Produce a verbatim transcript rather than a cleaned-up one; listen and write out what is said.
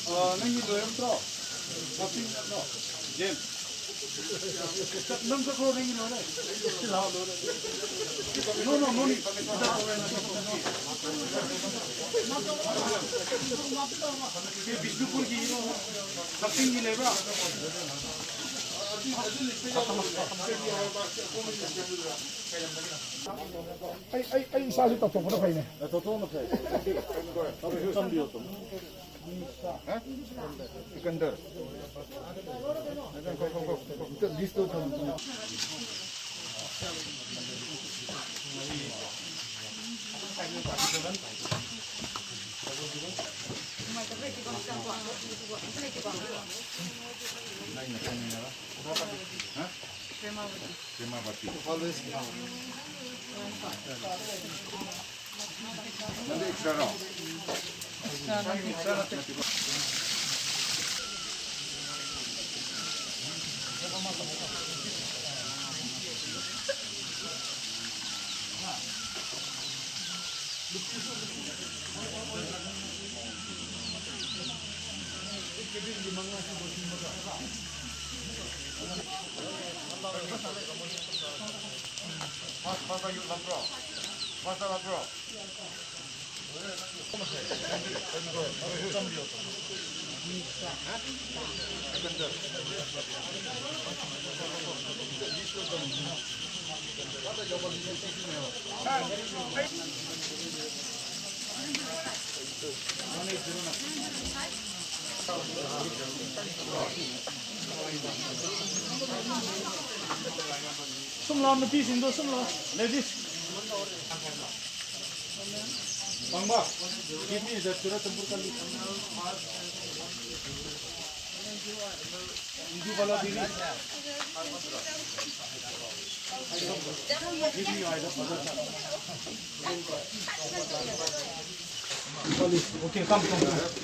ꯑ, ꯅꯪꯒꯤ ꯂꯣꯏꯔꯝꯗ꯭ꯔꯣ? ꯀꯛꯆꯤꯡ ꯅꯠꯇ꯭ꯔꯣ? ꯖꯦꯝ꯫ ꯅꯪ ꯆꯠꯈ꯭ꯔꯣ, ꯅꯪꯒꯤ ꯂꯣꯏꯔꯦ꯫ ꯂꯥꯛꯑꯣ, ꯂꯣꯏꯔꯦ꯫ No, no, no need. ꯁꯤ ꯕꯤꯁꯅꯨꯄꯨꯔꯒꯤ ꯀꯛꯆꯤꯡꯒꯤ ꯂꯩꯕ꯭ꯔꯥ? ꯑꯩ, ꯑꯩ, ꯑꯩ ꯏꯁꯥꯁꯨ ꯇꯧꯊꯣꯛꯄꯅ ꯐꯩꯅꯦ꯫ ꯇꯧꯊꯣꯛꯄꯅ ꯐꯩ꯫ ꯆꯝꯕꯤꯌꯣ, ꯆꯝꯕꯤꯌꯣ꯫ ꯍꯥ? ꯁꯤꯀꯟꯗꯔ꯫ ꯑꯝꯇ ꯂꯤꯁꯇꯣ ꯊꯝꯃꯨ꯫ ꯅꯪꯅ ꯀꯥꯏ ꯃꯤꯡ ꯍꯥꯏꯕ? ꯍꯥ? ꯄ꯭ꯔꯦꯃꯥꯕꯇꯤ꯫ ꯅꯪꯗꯤ ꯑꯦꯛꯁꯇ꯭ꯔꯥꯔꯣ? ꯐꯥꯁ, ꯐꯥꯁ ꯌꯨꯠ ꯂꯥꯛꯄ꯭ꯔꯣ? ꯐꯥꯁ ꯂꯥꯛꯄ꯭ꯔꯣ? ꯁꯨꯝ ꯂꯥꯎ, ꯅꯨꯄꯤꯁꯤꯡꯗꯣ ꯁꯨꯝ ꯂꯥꯎ, ladies. Bangba, give me the Churachandpur Kali. Indubala Devi. Give me, I love Mother. Okay, come, come, come.